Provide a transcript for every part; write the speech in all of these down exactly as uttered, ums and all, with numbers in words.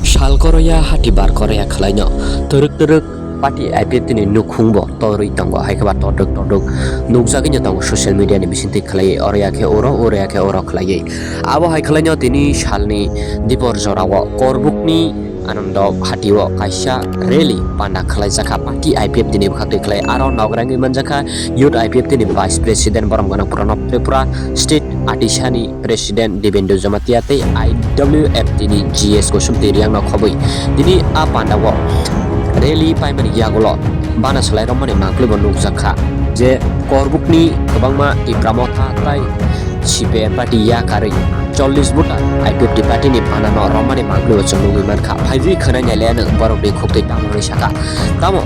Sal koroya hati bar koroya khwlaino twrwk twrwk party I P F T ni nukhung bo torwi tongo, hai khe ba todrwk todrwk nukjagwi no tongo social media ni bisingtwi khwlaiwi, oro ya khe oro, oro ya khe oro khwlaiwi. Abo hai khwlaino tini salni dipor jorao Korbukni Anando hatio kaisa rally panda khwlaijakha party I P F T ni bwkhaktwi khwlai, aro nogorengwi manjakha youth I P F T ni vice president borom gwnang Pranab Tripura, state atisani president Dibendra Jamatia tei I W F T ni G S Kusum tei Riang no khobwi tini a panda o rally paimani yagulo bana salai romani mangpili bo nukjakha je Korbukni kwbangma Tipra Motha tei C P I M party yakarwi chollish voter I P F T party ni bana no romani mangpili bo chwng nugwi mankha. Phaidi khwnai nailaiano borok ni khuktwi tamo hwnwi sakha. Tamo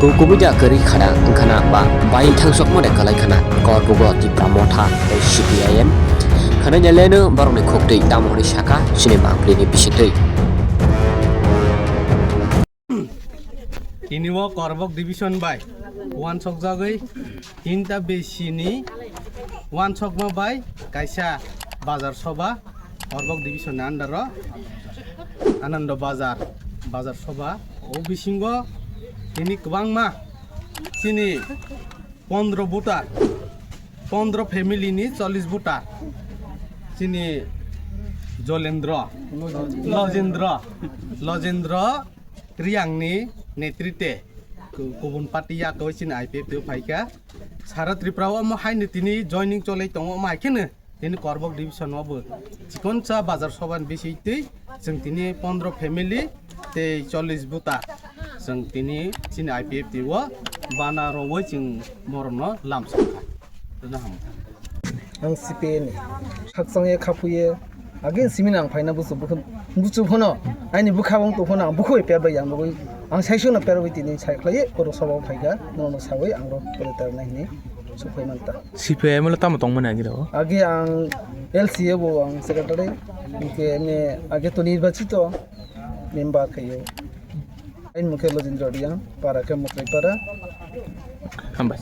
kubui da kwrwi khana wngkhana ba bai thangsokmani kwlai khana Korbugo Tipra Motha tei C P I M khana nyaleno borokni khuktwi tamo hwnwi sakha chini mangpili ni bisingtwi. Tini o Korbok division bai uansokjagwi tinta besi ni uansokma bai kaisa bazar soba Korbok division ni under o Anando Bazar, bazar soba. O bisingo tini kwbangma chini pondro voter, pondro family ni chollish voter. Chini Jolendro, Lojendro, Lojendro Riang ni netrite ku-, kubun party yakoi chini I P F T o phaikha. Sara Tripura o omo haino tini joining cholai tongo, omo hai kheno tini Korbok division o bo chikonsa bazar soba ni bisingtwi chwng tini pondro family tei chollish voter chwng tini chini I P F T o bana rwui chwng borokno lamsokha. Tino hamkha. Ang C P I ni khakchangye khaphuye agin simi nang phaina buchu bukhun buchu phono aini bwkha wng tong phono ang bukhoi perbai yang bagwi ang saisokno perbai tini sai khlaiye koro soba phaikha nono sawi ang ro kore tarnai hini suphai manta. C P I M le tamo tongmani agi rw? Agi ang L C A bo ang secretary, hingke ene age to nirbachito member khayo. Ain mukhe Lojendra Riang, para khe Muklaipara. Hambai.